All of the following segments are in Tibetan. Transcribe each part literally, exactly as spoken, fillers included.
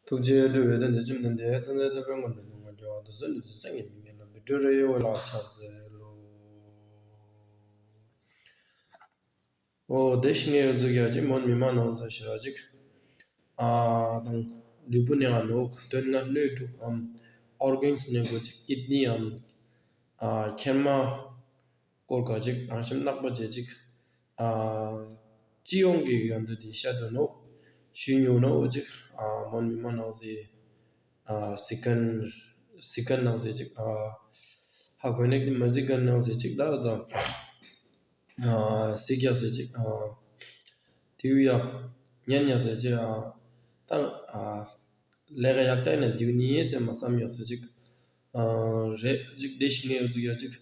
ཐུགས་རྗེ་སྤྲོ་བའི་དོན་དུ་ཁྱིམ་དུ་འདས། ཚེ་འདས་རྟོག་པའི་ངོར་འདྲེན་དུ་ང་རྒྱལ་བ་དུ་སོལ་ནུས་སུ་སེང་གེ་མིག་གི་ལམ་པའི་སྤྲོས་བྲལ་གཡོ་བའི་ལག་ཆ་མཛད་ལོ། ཨོ་དེ་ཤི་ངའི་འུ་ཚུགས་ཡ་ཅིག་མོན་མི་མ་ནང་ས་ཤི་ར་ཅིག་ཨ་དང་ལུས་པོ་ནས་ཨ་ནོག་དོན་ལྔ་སྣོད་དྲུག་གམ་ཨོར་གན་སི་ནས་གོ་ཅིག་ཀིད་ནི་གམ་ཨ་མཁལ་མ་སྐོར་ག་ཅིག་དང་ཞིམ་ནག་པོ་བྱེད་ཅིག་ཨ་སྤྱི་ཡོངས་ཀྱི་ཡོན་ཏན་དེ་བཤད་དོ་ནོ། ཞུས་ཉོ་ནོ་ཅིག་ཨ་མོན་མི་མ་ནང་སི་ཨ་སི་ཀན་སི་ཀན་ནང་སི་ཅིག་ཨ་ཧ་གོ་ནེ་ཀི་མ་སི་ཀན་ནང་སི་ཅིག་ད་ད་ཨ་སི་རྒྱག་སི་ཅིག་ཨ་དེའུ་ཡ་ཉན་ཡ་སི་ཅིག་ཨ་ད་ཨ་ལས་ཀ་ཡག་ཏག་ནས་དེའུ་ནི་ཡེ་སེ་མ་བསམ་ཡག་སི་ཅིག་ཨ་རེད་ཅིག་དེ་ཤི་ངའི་འུ་ཚུགས་ཡ་ཅིག་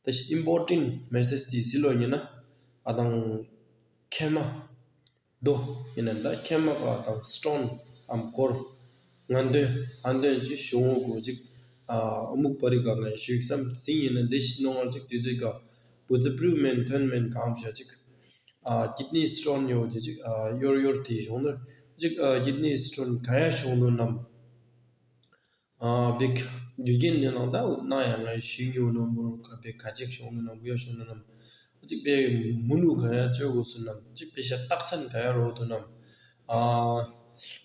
ད་ཤི་ཨིམ་པོར་ཊེན་ཊི་མེ་སེ་ཇི་དེ་ཟི་ལོ་ཡིན་ན་ཨ་དང་མཁལ་མ་རྡོ་ཡིན་ན་ད་མཁལ་མ་ག་དང་སི་ཊོན་ཨམ་སྐོར་ང་འདོན་ཨ་འདོན་ཅིག་ཞུ་འོང་གོ་ཅིག་ཨ་ཨ་མུག་པ་རི་ག་ང་ཞུས་བསམ་ཟིན་ཡིན་ན་དེ་ཤི་ནོ་ང་ཅིག་དེ་ཚོའི་ག་བུ་ཙི་པྲིའུ་མེན་ཐོན་མེན་གང་བྱ་ཅིག་ཨ་ཀིད་ནི་སི་ཊོན་ཡོད་ཅིག་ཨ་ཡོར་ཡོར་དེ་བྱུང་ན་ཅིག་ཨ་ཀིད་ནི་སི་ཊོན་ག་ཡ་བྱུང་ནོ་ནམ། ཨ་བིག་རྒྱུ་རྐྱེན་ནི་ནང་ད་འུ་ན་ཡང་ང་ཞུས་ཉོ་ནོ་མོར་ག་པེ་ག་ཅིག་བྱུང་ནོ་ནམ་བུ་ཡ་བྱུང་ནོ་ནམ་ཅིག་པེ་མུ་ནུ་ག་ཡ་བཅོ་དགོས་སུ་ནམ་ཅིག་པེ་ཤ་རྟགས་མཚན་ག་ཡ་རོ་དུ་ནམ་ཨ་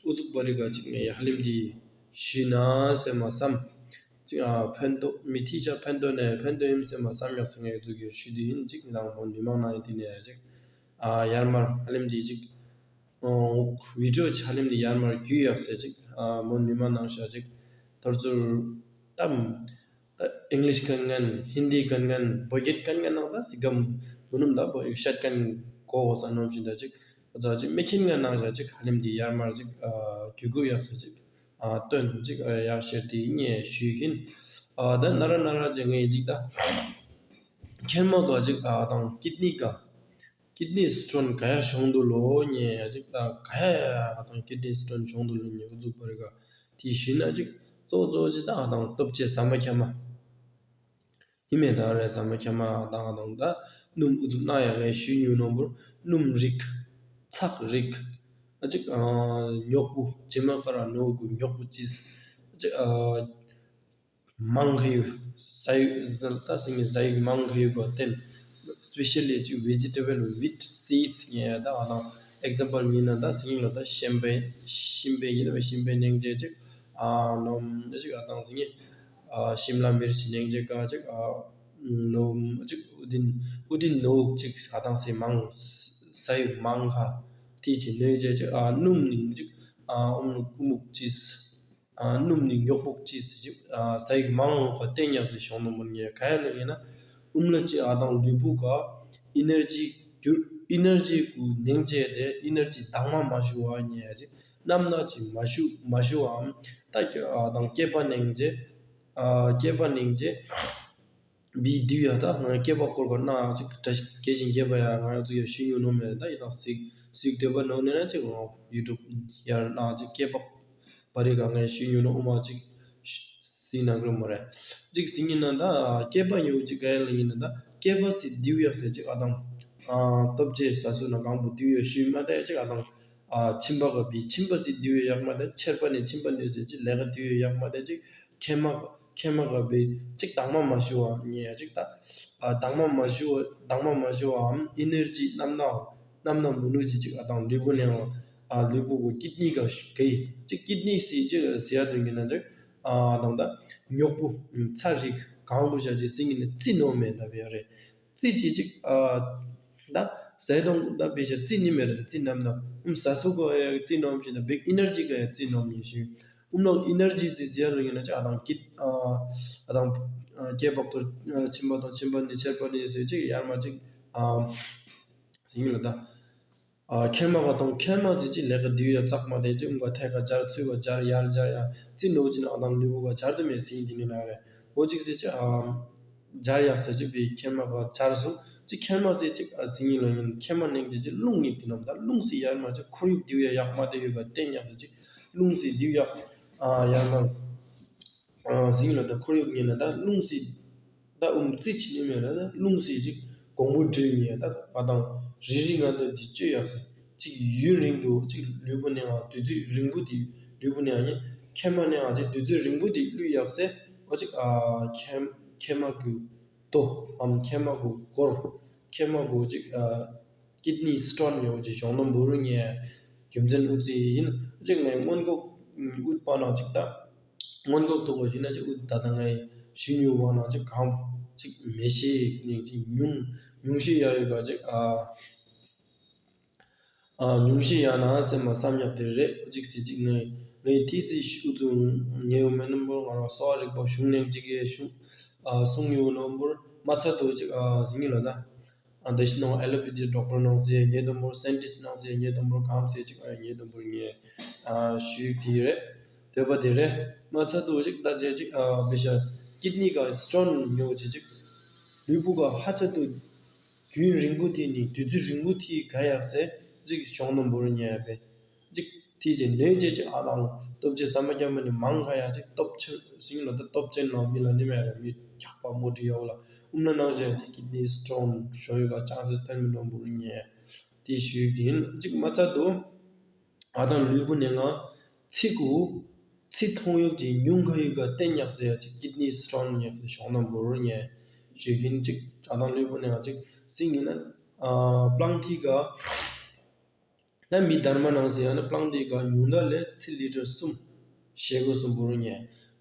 ཨུ་ཚུགས་པ་རི་ག་ཅིག་ངས་ཧ་ལིམ་དི་ཞུས་ན་སེ་མ་བསམ། ཅིག་ཨ་ཕན་ཐོགས་མི་ཐི་ཅག་ཕན་ཐོགས་ནས་ཕན་ཐོགས་ཡིན་སེ་མ་བསམ་ཡག་སེ་ངས་ཨུ་ཚུགས་ཀྱི་ཞུས་དི་ཡིན་ཅིག་ནང་མོ་མི་མང་ན་ཡིན་དི་ནས་ཅིག་ཨ་ཡར་མར་ཧ་ལིམ་དི་ཅིག་ཨོ་བི་ཌིའོ་ཆ་ལེམ་ནི་ཡར་མར་རྒྱུས་ཡག་ཟེར་ཅིག་ཨ་མོན་མི་མང་ནང་ཤ་ཅིག་ཐོར་ཚུར་ཏམ་ད་ཨིང་ལིཤ་ཀན་ངན་ཧིན་དི་ཀན་ངན་བོད་སྐད་ཀན་ངན་ནང་ད་སི་གམ་བུ་ནུམ་ད་བོད་ཡིག་ཤད་ཀན་གོ་གོ་ས་ནོམ་ཞིན་ད་ཅིག་ཨ་ཅིག་མི་ཁྱིམ་ངན་ནང་ཤ་ཅིག་ཧ་ལེམ་དི་ཡར་མར་ཅིག་ཨ་རྒྱུས་གོ་ཡག་ཟེར་ཅིག་ཨ་སྟོན་ཅིག་ཨ་ཡག་ཤེར་དི་ཉེ་ཞུས་ཡིན། ཨ་ད་ན་ར་ན་ར་ཅིག་ངས་ཅིག་ད་མཁལ་མ་ག་ཅིག་ཨ་དང་ཀིད་ནི་ག་ཀིད་ནི་སི་ཊོན་ག་ཡ་བྱུང་འདུག་ལོ་ཉེ་ཡ་ཅིག་ད་ག་ཡ་ཡ་དང་ཀིད་ནི་སི་ཊོན་བྱུང་འདུག་ལོ་ཉེ་འུ་ཚུགས་པ་རི་ག་དེ་ཞུས་ན་ཅིག་གཙོ་གཙོ་ཅིག་ད་དང་སྟོབས་ཆེ་ཟ་མ་ཁྱ་མ་ཧི་མེ་ད་རེ་ཟ་མ་ཁྱ་མ་དང་དང་ད་སྣུམ་འུ་ཚུགས་ན་ཡ་ངས་ཞུས་ཉུ་ནོ་འབུར་སྣུམ་རིགས་ཚགས་རིགས་ཨ་ཅིག་ཉོག་པོ་ཇི་མ་ཀ་ར་ནོ་གུ་ཉོག་པོ་ཅིག་ཨ་ཅིག་ཨ། མང་གི་ཡོད། ཟ་ཡི་ད་སིང་གི་ཟ་ཡི་མང་གི་ཡོད་པ་བརྟེན། Especially ཅིག་vegetable with seeds ཡིན་ད་ང་དང་example ཉིན་ན་ད་སིང་ལ་ད་ཤིམ་པེ་ཤིམ་པེ་ཡིན་ན་ཤིམ་པེ་ནེང་ཅེ་ཅིག་ཨ་ནོམ་ཅིག་ཨ་དང་སིང་ཨ་ཤིམ་ལ་མིར་ཆི་ནེང་ཅེ་ཀ་ཅིག་ཨ་ནོམ་ཅིག་ཨུ་དིན་ཨུ་དིན་ནོག་ཅིག་ཨ་དང་སི་མང་ཟ་ཡི་མང་ཁ་ཏི་ཅི་ནེང་ཅེ་ཅིག་ཨ་སྣུམ་ནིང་ཅིག་ཨ་ཨུམ་ཨུ་མུག་ཅིག་ཨ་སྣུམ་ནི་ཉོག་པོ་ཅིག་ཟེར་ཅིག་ཨ་ཟ་ཡིག་མང་བ་བསྟན་ཡག་ཟེར་བྱུང་ནོ་མོ་ཉེ་ག་ཡ་ལ་ཡིན་ན་ཨུམ་ལ་ཅིག་ཨ་དང་ལུས་པོ་ག་ཨི་ནར་ཇི་རྒྱུ་ཨི་ནར་ཇི་གུ་ནེང་ཅེ་དེ་ཨི་ནར་ཇི་དྭངས་མ་མ་ཞུ་བ་ཉེ་ཡ་ཅིག་རྣམ་སྣང་ཅིག་མ་ཞུ་མ་ཞུ་བའམ་ད་ཨ་དང་སྐེད་པ་ནེང་ཅེ་ཨ་སྐེད་པ་ནེང་ཅེ། བི་དུས་ཡ་ད་ང་སྐེད་པ་སྐོར་ག་ན་ཅིག་གྲ་གལ་ཞིང་སྐེད་པ་ཡ་ང་ཡ་ཚུ་ཡ་ཤི་ཉུ་ནོ་མེད་ད་ཡི་དང་གཟིག་གཟིག་འདོད་པ་ནོ་ནེ་ན་ཅིག་ང་ཡུ་ཊུབ་ཡར་ན་ཅིག་སྐེད་པ་བ་རི་ག་ང་ཡ་ཤི་ཉུ་ནོ་ཨོ་མ་ཅིག་གཟིག་ན་གི་མ་རེད། ཅིག་གཟིག་ཉིན་ན་ད་སྐེད་པ་ཉུ་ཅིག་ག་ཡ་ལ་ཡིན་ན་ད་སྐེད་པ་སི་དུས་ཡ་ཟེར་ཅིག་ཨ་དང་སྟོབས་ཆེ་ས་སུ་ན་གང་པོ་དུས་ཡ་ཤི་མ་ད་ཡ་ཅིག་ཨ་དང་ཨ་ཕྱིན་པ་ག་བི་ཕྱིན་པ་སི་དུས་ཡ་ཡག་མ་ད་ཆེར་པ་ནས་ཕྱིན་པ་ནས་ཟེར་ཅིག་ལས་ཀ་དུས་ཡ་ཡག་མ་ད་ཅིག་མཁལ་མ་མཁལ་མ་ག་བེ་ཅིག་དྭངས་མ་མ་ཞུ་བ་ཉེ་ཡ་ཅིག་ད་ཨ་དྭངས་མ་མ་ཞུ་བ་དྭངས་མ་མ་ཞུ་བའམ་ཨི་ནར་ཇི་རྣམ་སྣང་རྣམ་སྣང་མུ་ནུ་ཅི་ཅིག་ཨ་དང་ལུས་པོ་ནས་ཨ་ལུས་པོ་གོ་ཀིད་ནི་ག་གེ་ཅིག་ཀིད་ནི་སི་ཅིག་ཟེར་ཡ་དོན་གི་ན་ཅིག་ཨ་དང་ད་ཉོག་པོ་ཚ་རིགས་གང་པོ་བྱ་ཅིག་སིང་གི་ནི་རྩི་ནོ་མེད་ད་བེ་ཡ་རེད། རྩི་ཅི་ཅིག་ཨ་ད་ཟས་དང་ད་བེ་ཤ་རྩི་ནི་མེད་རེད་རྩི་རྣམ་སྣང་ཨུམ་ཟ་སུ་ག་ཡ་རྩི་ནོམ་ཞིག་ད་བེ་ཨི་ནར་ཇི་ག་ཡ་རྩི་ནོམ་ཡིན་ཞིང་། ཨུམ་ལོག་ཨི་ནར་ཇི་ཟེར་ཟེར་ཡ་ལ་ཡིན་ན་ཅིག་ཨ་དང་ཀིད་ཨ་དང་སྐེད་པག་ཏུ་ཕྱིན་པ་དང་ཕྱིན་པ་ནི་ཆེར་པ་ནི་ཟེར་ཅིག་ཡར་མ་ཅིག་ཨ་ཡིན་ལ་ད་ཨ་མཁལ་མ་ག་དང་མཁལ་མ་ཟེར་ཅིག་ལས་ཀ་དུས་ཡ་ཙག་མ་དེ་ཅིག་ཨུམ་ག་ཐད་ཀ་སྦྱར་ཚུལ་ག་སྦྱར་ཡར་སྦྱར་ཡ་རྩི་ནོ་ཅི་ན་ཨ་དང་ལུས་པོ་ག་སྦྱར་དུ་མེད་ཟིན་དེ་ནི་ན་རེ་འོ་ཅིག་ཟེར་ཅིག་ཨ། སྦྱར་ཡག་ཟེར་ཅིག་པའི་མཁལ་མ་ག་སྦྱར་སོང་ཅིག་མཁལ་མ་ཟེར་ཅིག་ཨ་ཟིན་ཡིན་ལ་ཡིན་མཁལ་མ་ནེང་ཅིག་ཅིག་རླུང་ཉིད་དེ་ནམ་ད་རླུང་སི་ཡར་མ་ཅིག་ཁོར་ཡུག་དེ་བས་ཡག་མ་དེ་ཡོད་པ་བསྟན་ཡག་ཟེར་ཅིག་རླུང་སི་དེ་ཡག་ཨ་ཡར་མ་ཨ་ཟིན་ལ་ད་ཁོར་ཡུག་ཉིད་ན་ད་རླུང་སི་ད་ཨུམ་རྩི་ཆི་ནི་མེད་ལ་ད་རླུང་སི་ཅིག་གོང་བུ་འགྲིལ་ཉིད་ད་ང་དང་རི་རི་ང་ད་དེ་བཅོས་ཡག་ཟེར་ཅིག་ཡུན་རིང་དུ་ཅིག་ལུས་པོ་ནེང་བ་དུས་ཚོད་རིང་པོ་དེ་ ལུས་པོ་ནས་ཨ་ནི་མཁལ་མ་ནས་ཨ་ཅིག་དུས་ཚོད་རིང་པོ་དེ་ལུས་ཡག་སེ་ཨ་ཅིག་ཨ་མཁལ་མཁལ་མ་གི་རྡོ་འམ་མཁལ་མ་གི་སྒོར་མཁལ་མ་གི་ཅིག་ཨ་ཀིད་ནི་སི་ཊོན་ཡོད་ཅིག་གཞོགས་ནམ་བུ་རུ་ཉལ་རྒྱུ་མཚན་ཨུ་ཙི་ཡིན་ཨ་ཅིག་ངས་སྔོན་འགོག་ཨུད་པ་ན་ཅིག་ད། སྔོན་འགོག་ཐུབ་པ་ཞིག་ན་ཅིག་ཨུད་ད་ལྟ་ངའི་ཤུ་ཉུ་བ་ན་ཅིག་གང་ཅིག་མེ་ཤེས་ནས་ཅིག་ཉུང་ཉུང་ཤས་ཡ་ཡོད་ག་ཅིག་ཨ་ཨ་ཉུང་ཤས་ཡ་ན་སེམས་མ་བསམ་ཡག་དེ་རེད་ཅིག་སི་ཅིག་ངའི་ངའི་ཐི་སི་ཨུ་ཚུ་ངའི་ཡོད་མེད་ནམ་བོར་ང་རང་གསོ་བ་རིག་པ་གཞུང་ནས་ཅིག་གི་གཞུང་ཨ་གསུང་ཡོད་ནམ་བོར་མ་ཚད་དུ་ཅིག་ཨ་ཟིན་ཡིན་ལ་ད། ཨ་འདི་ཞིག་ནང་ཨེ་ལོ་པེ་ཐི་ཌོག་ཊར་ནང་ཟེར་ངེས་དང་པོར་སེན་ཊིསི་ནང་ཟེར་ངེས་དང་པོར་གང་ཟེར་ཅིག་ཨ་ངེས་དང་པོར་ངེས་ཨ་ཞུས་དེ་རེད། འདོད་པ་དེ་རེད། མ་ཚད་དུ་ཅིག་ད་ཅེ་ཅིག་ཨ་བེ་ཤ་ཀིད་ནི་ག་སི་ཊོན་ཉོ་ཅེ་ཅིག་ལུས་པོ་ག་ཧ་ཚ་དུ་རྒྱུན་རིང་པོ་དེ་ནི་དུས་ཚོད་རིང་པོ་དེ་ག་ཡག་སེ་ཅིག་གཞོགས་ནམ་བུ་རུ་ཉལ་བས། གཅིག་དེ་རྗེས་ནས་རྗེས་ཅིག་ཨ་ལང་སྟོབས་ཆེ་ཟམ་པ་རྒྱ་མ་ནི་མང་ཁ་ཡ་ཅིག་སྟོབས་ཆེ་ཟིང་ལ་ད་སྟོབས་ཅན་ལ་མི་ལ་ནི་མེད་ར་མི་འཁྱག་པ་མོ་འདྲི་ཡོད་ལ་ཨུམ་ན་ནང་བཞིན་ཅིག་ཀིད་ནི་སི་ཊོན་ཞོ་ཡོད་ག་ཅང་སེ་ཐོན་མི་ནོ་བུ་རུ་ཉེ་དེ་ཞུས་ཀྱིན་ཅིག་མ་ཚད་དུ་ཨ་དང་ལུས་པོ་ནས་ང་ཚིག་གུ་ཚིག་མཐོང་ཡོད་ཀྱི་ཉུང་ཁ་ཡོད་ག་བསྟན་ཉག་ཟེར་ཡ་ཅིག་ཀིད་ནི་སི་ཊོན་ཉག་ཟེར་ཞོགས་ནམ་བུ་རུ་ཉེ་ཞུས་ཀྱིན་ཅིག་ཨ་དང་ལུས་པོ་ནས་ང་ཅིག་ཟིང་ཡིན་ན་ཨ་པླང་ཐིག་ག་ད་མི་དར་མ་ནང་ཟེར་ཡང་ན་པླང་དེ་ག་ཉུང་མཐའ་ལས་ཚི་ལི་ཊར་གསུམ་ཞེ་དགུ་གསུམ་བོར་ཉེ།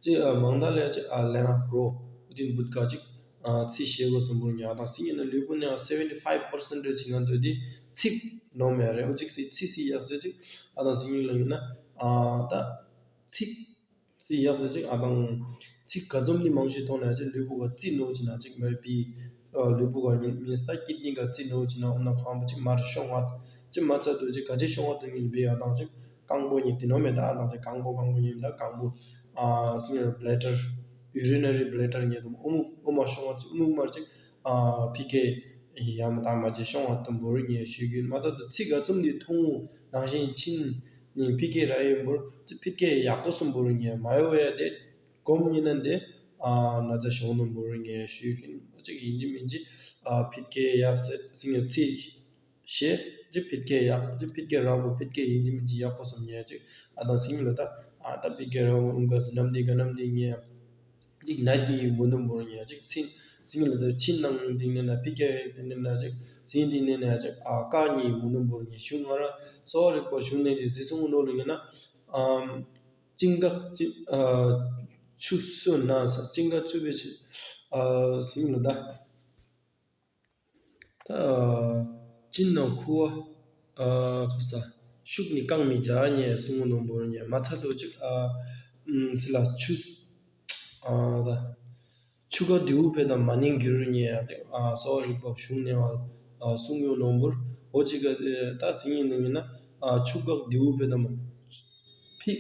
ཅི་ཨ་མང་མཐའ་ལས་ཅི་ཨ་ལེ་ན་གྲོ་ཨུ་ཏིན་བུད་ག་ཅིག་ཨ་ཚི་ཞེ་དགུ་གསུམ་བོར་ཉེ་ཨ་དང་སི་ཡིན་ན་ལུས་པོ་ནས་ཨ་སེ་ཝེན་ཊི་ཕའིབ་པར་སེན་ཊི་ཅིག་ང་འདོད་དེ་ཚིག་ནོ་མེ་རེ་ཨུ་ཅིག་སི་ཚི་སི་ཡག་སེ་ཅིག་ཨ་དང་སི་ཡིན་ལ་ཡིན་ན་ཨ་ད་ཚིག་ཚིག་ཡག་ས་ཅིག་ཨ་དང་། ཚིག་ག་ཙམ་ནི་མང་ཤོས་མཐོང་ན་ཅིག་ལུས་པོ་ག་རྩི་ནོ་ཅི་ན་ཅིག་མེད་པའི་ཨ་ལུས་པོ་ག་ཉིན་མིན་ས་ཀིད་ནི་ག་རྩི་ནོ་ཅི་ན་འོ་ན་ཁང་པ་ཅིག་མར་ཤོང་བ་ཅི་མ་ཚད་དུ་ཅིག་ག་ཅི་ཤོང་བ་དུ་ཉིན་པའི་ཨ་དང་ཅིག་རྐང་པོ་ཉིད་དེ་ནོ་མེད་ད་ཨ་དང་ཅིག་རྐང་པོ་རྐང་པོ་ཉིད་ད་རྐང་པོ་ཨ་སི་ཉེ་ར་བྷི་ལེ་ཌར་ཡུ་རི་ནེ་རི་བྷི་ལེ་ཌར་ཉིད་དུ་དབུགས་དབུགས་མ་ཤོང་བ་ཅིག་དབུགས་མར་ཅིག་ཨ་ཕི་ཀེ་ཡ་མ་དང་མ་ཅིག་ཤོང་བ་དུ་འབོར་ཉེ་ཞུས་རྒྱུ་མ་ཚད་དུ་ཚིག་ག་ཙམ་ནི་མཐོང་ནང་བཞིན་ཕྱིན། ནི་ཕི་ཀེ་ར་ཡིན་འབུར་ཅི་ཕི་ཀེ་ཡག་པོ་སུམ་འབུར་ཉེ་མ་ཡོ་ཡ་དེ་གོམ་ཉིན་ན་དེ་ཨ་ན་ཚ་ཞོག་ནུ་འབུར་ཉེ་ཞུས་ཁིན་ཅིག་ཡིན་གྱི་མིན་གྱི་ཨ་ཕི་ཀེ་ཡག་སེ་སིང་ཡ་ཚི་ཤེ་ཅི་ཕི་ཀེ་ཡག་ཅི་ཕི་ཀེ་ར་བོ་ཕི་ཀེ་ཡིན་གྱི་མིན་གྱི་ཡག་པོ་སུམ་ཉེ་ཅིག་ཨ་དང་སིང་ལ་ད་ཨ་ད་ཕི་ཀེ་ར་བོ་ཨུང་ག་སི་ནམ་དེ་ག་ནམ་དེ་ཉེ། ཅིག་ནད་ཀྱི་མུ་ནུ་འབུར་ཉེ་ཅིག་ཚིན་ཚིན་ལ་ད་ཕྱི་ནང་དེ་ནས་ན་ཕི་ཀེ་དེ་ནས་ན་ཅིག་ཚིན་དེ་ནས་ན་ཅིག་ཨ་ཀ་ཉི་མུ་ནུ་འབུར་ཉེ་ཞུ་ང་ར་གསོ་བ་རིག་པ་ཞུ་ནས་ཅིག་ཟི་སུང་ནོ་ལུ་ཡིན་ན་ཨམ་ཅིང་ག་ཅིག་ཨ་ཆུ་སུ་ན་ས་ཅིང་ག་ཆུ་བེ་ཆུ་ཨ་སིང་ལ་ད། ད་ཅི་ན་ཁུ་བ་ཨ་ཁ་ས་ཤུགས་ནི་རྐང་མི་འཇག་ཉེ་སུང་ནོ་འབོར་ཉེ་མ་ཚ་དོ་ཅིག་ཨ་ཨམ་སི་ལ་ཆུ་ཨ་ད་ཆུ་ག་དེའུ་བེ་དང་མ་ནིང་གི་རུ་ཉེ་ཡ་དེ་ཨ་གསོ་བ་རིག་པ་གཞུང་ནས་བ་ཨ་སུང་ཡོ་ནོ་འབོར་འོ་ཅིག་ག་ད་སིང་ཡིན་ནོ་ཡིན་ན་ཨ་ཆུ་ག་དེའུ་བེ་དང་མ་ཕི་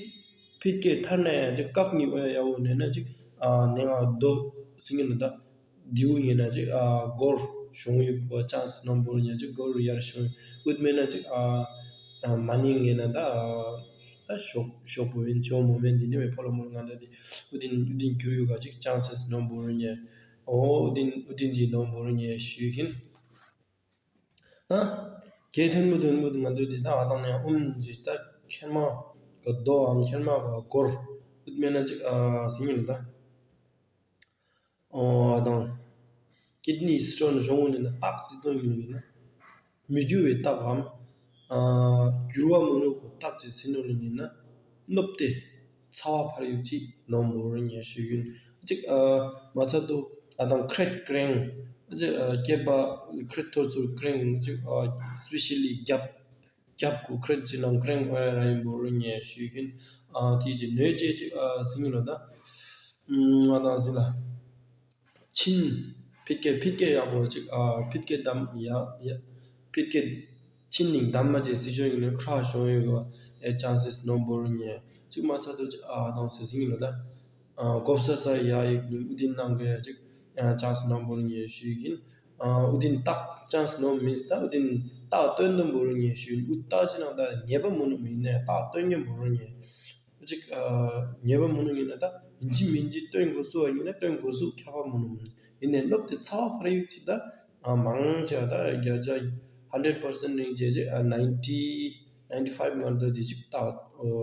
ཕི་ཀེ་ཐར་ནས་ཡང་ཅིག་བཀག་ཉིད་འོ་ཡ་ཡ་འོ་ནས་ན་ཅིག་ཨ་ནས་ང་རྡོ་སིང་ཡིན་ད་དེའུ་ཉིན་ན་ཅིག་ཨ་སྒོར་ཤོང་ཡུག་གོ་ཅང་སི་ནམ་བོར་ཉན་ཅིག་སྒོར་ཡར་ཤོང་ཡུག་མེད་ན་ཅིག་ཨ་མ་ནིང་ངེ་ན་ད་ད་ཤོག་ཤོག་པོ་ཡིན་ཅོ་མོ་མེན་འདི་ནི་མེ་ཕོ་ལོ་མོར་ང་ད་དེ་ཨུ་དིན་ཨུ་དིན་གྱུ་ཡུག་ག་ཅིག་ཅང་སི་ནམ་བོར་ཉན་ཨོ་ཨུ་དིན་ཨུ་དིན་དེ་ནམ་བོར་ཉན་ཞུས་ཁིན། ཨ། གལ་ཐེན་མོ་ཐེན་མོ་ང་འདོད་དེ་ད་ཨ་དང་ནས་ཨུམ་ཇི་ལྟར་མཁལ་མ་ག་རྡོའམ་མཁལ་མ་ག་སྒོར་ཨུད་མེད་ན་ཅིག་ཨ་སིང་ཡིན་ད། ཨ་དང་། ཀིད་ནི་སི་ཊོན་བྱུང་ནས་ན་རྟགས་སི་ཏོན་ཡིན་ན། མི་རྒྱུ་བའི་རྟགས་འམ། ཨ་འགྱུར་བ་མི་ནུས་པའི་རྟགས་ཅིག་སི་ནོ་ལི་ཡིན་ན། གནོད་དེ། ཚ་བ་འཕར་ཡུག་ཅིག་ནོ་མོ་རུ་ཉེ་ཞུ་ཡུན། གཅིག་ཨ་མ་ཚད་དུ་ཨ་དང་ཁྲེད་ཀྲེང་། གཅིག་ཨ་སྐེད་པ་ཁྲེད་ཐོར་ཚུར་ཀྲེང་གཅིག་ཨ་སི་པེ་ཤལ་ལི་རྒྱབ་རྒྱབ་གུ་ཁྲེད་ཅི་ལང་ཀྲེང་ཨོ་ཡ་ར་ཡིན་པོ་རུ་ཉེ་ཞུ་ཡུན། ཨ་དེ་ཅི་ནོས་ཅེ་ཅིག་ཨ་སིང་ལོ་ད། ཨ་དང་སི་ལ། ཆིན། ཕིད་ཀེ་ཕིད་ཀེ་ཡག་པོ་ཅིག་ཨ་ཕིད་ཀེ་དམ་ཡ་ཡ། ཕིད་ཀེ་ཆིན་ནིང་དམ་མ་ཅེ་སི་ཅོ་ཡིན་ནི་ཁྲ་ཞོ་ཡོད་གོ་ཨེ་ཅང་སིས་ནོ་བོར་ཉེ་ཅིག་མ་ཚ་དུ་ཅིག་ཨ་དང་སི་སིང་ལོ་ད། ཨ་གོབ་ས་ས་ཡ་ཡིག་ནིང་ཨུ་དིན་ནང་གི་ཡ་ཅིག་ཨ་ཅང་སི་ནོ་བོར་ཉེ་ཞུ་ཡིན། ཨ་ཨུ་དིན་ཏག་ཅང་སི་ནོ་མིན་སི་ད་ཨུ་དིན་ཏག་སྟོན་དུ་བོར་ཉེ་ཞུ་ཡིན་ཨུ་ཏག་ཅི་ནང་ད་ཉེ་པ་མོ་ནུ་མིན་ནས་ཏག་སྟོན་ཉེ་བོར་ཉེ། ཅིག་ཨ་ཉེས་པ་མུ་ནུ་ཡིན་ན་ད་ཡིན་གཅིག་མིན་གཅིག་སྟོན་དགོས་སུ་བ་ཡིན་ན་སྟོན་དགོས་སུ་ཁྱབ་པ་མུ་ནུ་མུ་ནུ་ཡིན་ནས་སློབ་དེ་ཚ་བ་འཕར་ཡུག་ཅིག་ད་ཨ་མང་ཆེ་བ་ད་བརྒྱ་ཆ་hundred percent རིང་བྱས་ཅིག་ཨ་ninety ནའིན་ཊི་ཕའིབ་ངར་དུ་དེ་ཅིག་ད་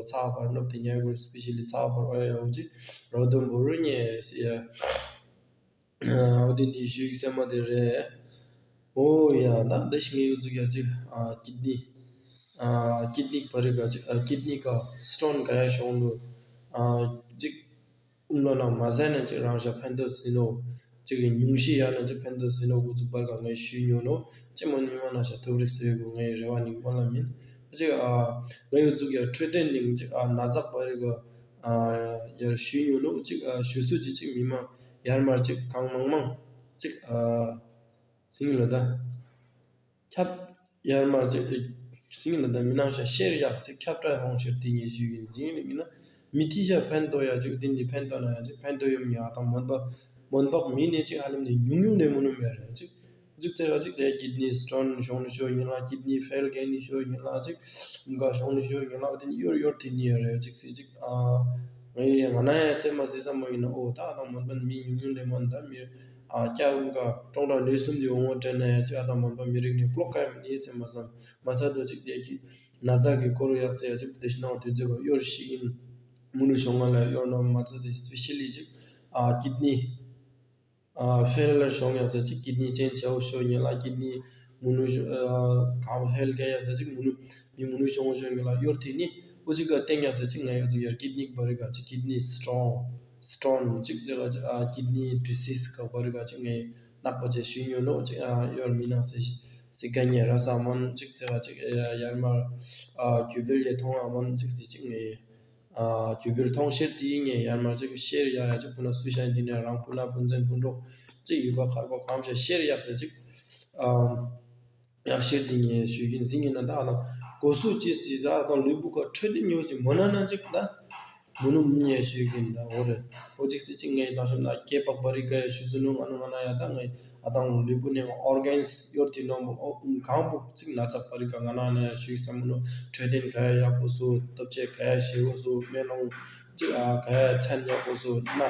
ཚགས་པར་ནོབ་དེ་ཉལ་གོ་སི་པེ་ཤལ་ལི་ཚགས་པར་ཨོ་ཡ་འོ་ཅིག་རོ་དུམ་བུ་རུ་ཉེ་ཡ། འོ་དེ་འདི་ཞུ་ཡིག་སེ་མ་དེ་རེད། ཨོ་ཡ་ད་འདི་ཞིག་ངས་ཡོད་ཚུགས་ཡ་ཅིག་ཀིད་ནི་ཀིད་ནི་བ་རི་ག་ཅིག་ཀིད་ནི་ག་སི་ཊོན་ག་ཡ་ཤོང་ལུ་ཅིག་ཨུམ་ལོ་ན་མ་ཟ་ན་ཅིག་རང་ཤ་ཕན་ཐོགས་ཟིན་ནོ། ཅིག་གི་ཉུང་ཤས་ཡ་ན་ཅིག་ཕན་ཐོགས་ཟིན་ནོ་འུ་ཚུགས་པར་ག་ངས་ཞུས་ཉོ་ནོ། ཅིག་མ་ཉུང་མ་ན་ཤ་ཐུབ་རིག་ཟེར་གོ་ངའི་རེ་བ་ནི་སྨོན་ལམ་ཡིན། ཅིག་ཨ་ང་ཡོད་ཚུགས་ཡ་འཕྲོད་བསྟེན་ནི་ཅིག་ཨ་ན་ཚགས་པ་རི་ག་ཨ་ཡར་ཞུས་ཉོ་ནོ། ཅིག་ཨ་ཞུ་སུ་ཅིག་ཅིག་མི་མང་ཡར་མར་ཅིག་གང་མང་མང་ཅིག་ཨ་ཟིན་ལ་ད། ཁྱབ་ཡར་མར་ཅིག་ཟིན་ལ་ད་མི་ནང་ཤ་ཤེར་ཡག་ཅིག་ཁྱབ་བསྒྲགས་ཡོང་ཤེར་དེ་ངས་ཞུས་ཡིན། ཟིན་ལ་མི་ན་མི་ཐི་ཤ་ཕན་ཐོགས་ཡ་ཅིག་དེ་འདི་ཕན་ཐོགས་ན་ཡ་ཅིག་ཕན་ཐོགས་ཡོད་མི་ཡ་དང་མོན་པ་མོན་པག་མི་ནི་ཅིག་ཧ་ལམ་ནི་ཉུང་ཉུང་ནས་མུ་ནུ་མེད་རེད། ཅིག་ཅིག་ཚེ་ར་ཅིག་དེ་ཀིད་ནི་སི་ཊོན་ཤོང་ནི་ཤོ་ཡིན་ལ་ཀིད་ནི་ཕེལ་གན་ནི་ཤོ་ཡིན་ལ་ཅིག་འགའ་ཤོང་ནི་ཤོ་ཡིན་ལ་དེ་ནི་ཡོར་ཡོར་དེ་ནི་ཡོད་རེད། ཅིག་སི་ཅིག་ཨ་ངའི་ང་ན་ཡ་སེ་མ་སི་ས་མ་ཡིན་ན་ཨོ་ད་དང་མོན་པ་མི་ཉུང་ཉུང་ནས་མོན་ད་མི་ཨ་ཀྱ་འགའ་ཀྲོང་ཀྲང་ལས་གསུམ་དེ་འོང་བ་དྲན་ན་ཡ་ཅིག་ཨ་དང་མོན་པ་མི་རིགས་ནི་ཀློག་ཀ་ཡ་མི་ནི་སེ་མ་སམ་མ་ཚ་དོ་ཅིག་དེ་ཀི་ན་ཚ་གི་སྐོར་ཡག་ཚེ་ཡ་ཅིག་དེ་ཤི་ནང་དུས་ཚོད་ག་ཡོར་ཤི་ཡིན། མུ་ནུ་ཤོང་ང་ལ་ཡོར་ནོ་མ་ཚོ་དེ་སི་པེ་ཤལ་ལི་ཅིག་ཨ་ཀིད་ནི་ཨ་ཕེལ་ལ་ཤོང་ཡག་ཚེ་ཅིག་ཀིད་ནི་ཅན་ཆའོ་ཤོ་ཡིན་ལ་ཀིད་ནི་མུ་ནུ་ཤོ་ཨ་གང་ཕེལ་ག་ཡག་ཚེ་ཅིག་མུ་ནུ་མི་མུ་ནུ་ཤོང་ཤོ་ཡིན་ལ་ཡོར་དེ་ནི་འུ་ཅིག་ག་བསྟན་ཡག་ཚེ་ཅིག་ང་ཡོ་ཚུ་ཡར་ཀིད་ནི་བ་རི་ག་ཅིག་ཀིད་ནི་སི་ཊོན་སི་ཊོན་ཅིག་ཚེ་ག་ཅིག་ཨ་ཀིད་ནི་ཌི་སིས་ག་བ་རི་ག་ཅིག་ངའི་ནག་པ་ཅེ་ཤུ་ཉོ་ནོ་ཅིག་ཨ་ཡོར་མི་ནང་སེ་སི་ག་ཉེ་ར་ས་མོན་ཅིག་ཚེ་ག་ཅིག་ཡར་མར་ཨ་ཇུ་བིར་ཡེ་ཐོང་ཨ་མོན་ཅིག་སི་ཅིག་ངའི་ཨ་ཇུ་བིར་ཐོང་ཤེར་དེའི་ངས་ཡར་མར་ཅིག་ཤེར་ཡག་ཡ་ཅིག་སྤུ་ན་སུ་ཤ་ཡིན་དེ་ནས་རང་སྤུ་ན་སྤུན་མཚན་སྤུན་གྲོགས་ཅིག་ཡུལ་པ་མཁར་པ་གང་ཤ་ཤེར་ཡག་ཟེར་ཅིག་ཨ་ཡག་ཤེར་དེ་ངས་ཞུས་ཀྱིན་ཟིན་གྱིན་ན་ད་ཨ་ལ་གོ་སུ་ཅི་སི་ཟ་ཨ་དང་ལུས་པོ་ཀ་འཕྲོད་དེ་ཉོ་ཅིག་མོ་ན་ན་ཅིག་ད་མོ་ནུ་མི་ཉེ་ཞུས་ཀྱིན་ད་འོ་རེད། འོ་ཅིག་སི་ཅིག་ངས་ད་ཤམ་ན་སྐྱེ་པག་པ་རི་ག་ཡ་ཞུ་སུ་ནུ་ང་ནུ་ང་ན་ཡ་ད་ངས་ཨ་དང་ལུས་པོ་ནས་ཨོར་གན་སི་ཡོར་དེ་ནོ་མོ་ཨོ་གང་པོ་ཅིག་ན་ཚ་པ་རི་ག་ང་ན་ན་ཡ་ཞུས་སམ་ནོ། འཕྲོད་བསྟེན་ག་ཡ་ཡག་པོ་སུ་སྟོབས་ཆེ་ག་ཡ་ཞེ་བོ་སུ་སྨན་ལོང་ཅིག་ཨ་ག་ཡ་ཚན་ཡག་པོ་སུ་ན་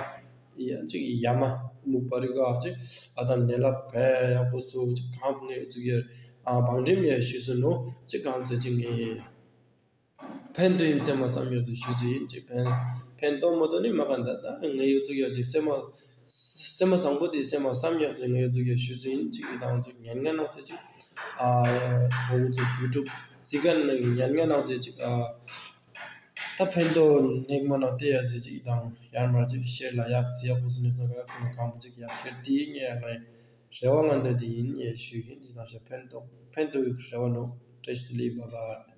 ཡ་ཅིག་ཡ་མ་མུག་པ་རི་ག་ཅིག་ཨ་དང་ནད་རླབས་ག་ཡ་ཡག་པོ་སུ་ཅིག་གང་པོ་ངས་ཚུགས་ཡ་ཨ་བང་འགྲིམ་ཡ་ཞུས་སུ་ནོ། ཅིག་གང་ཚེ་ཅིག་ངས་ཕན་ཐོགས་ཡིན་སེམས་མ་བསམ་ཡོད་ཚུལ་ཞུ་རྩིས་ཡིན། ཅིག་ཕན་ཕན་ཐོགས་མ་ཐོགས་ནི་མ་ག་འདའ་ད་ངས་ཡོད་ཚུལ་ཡོད་ཅིག་སེམས་མ་སེམས་མ་བཟང་པོ་དེ་སེམས་མ་བསམ་ཡག་ཅིག་ངས་ཡོད་ཚུལ་ཡོད་ཞུ་རྩིས་ཡིན། ཅིག་ཡིན་དང་ཅིག་ཉན་ངན་ནང་ཚེ་ཅིག་ཨ་འོ་ཚོ་ཡུ་ཊུབ་གཟིགས་མཁན་ནང་ཉན་ངན་ནང་ཚེ་ཅིག་ཨ་ད་ཕན་ཐོགས་ནེག་མ་ནང་བལྟས་ཡག་ཚེ་ཅིག་དང་ཡར་མར་ཅིག་ཤེར་ལ་ཡག་ཅིག་ཡག་པོ་སུ་ནས་སོང་ག་ཡག་ཅིག་ནང་གང་པོ་ཅིག་ཡག་ཤེར་དེ་ཡིན་ངས་ངའི་རེ་བ་ང་འདོད་དེ་ཡིན་ངས་ཞུ་མཁན་ཅིག་དང་ཤ་ཕན་ཐོགས་ཕན་ཐོགས་ཡོད་རེ་བ་ནོ། བཀྲ་ཤིས་བདེ་ལེགས། བྷའི་བྷའི།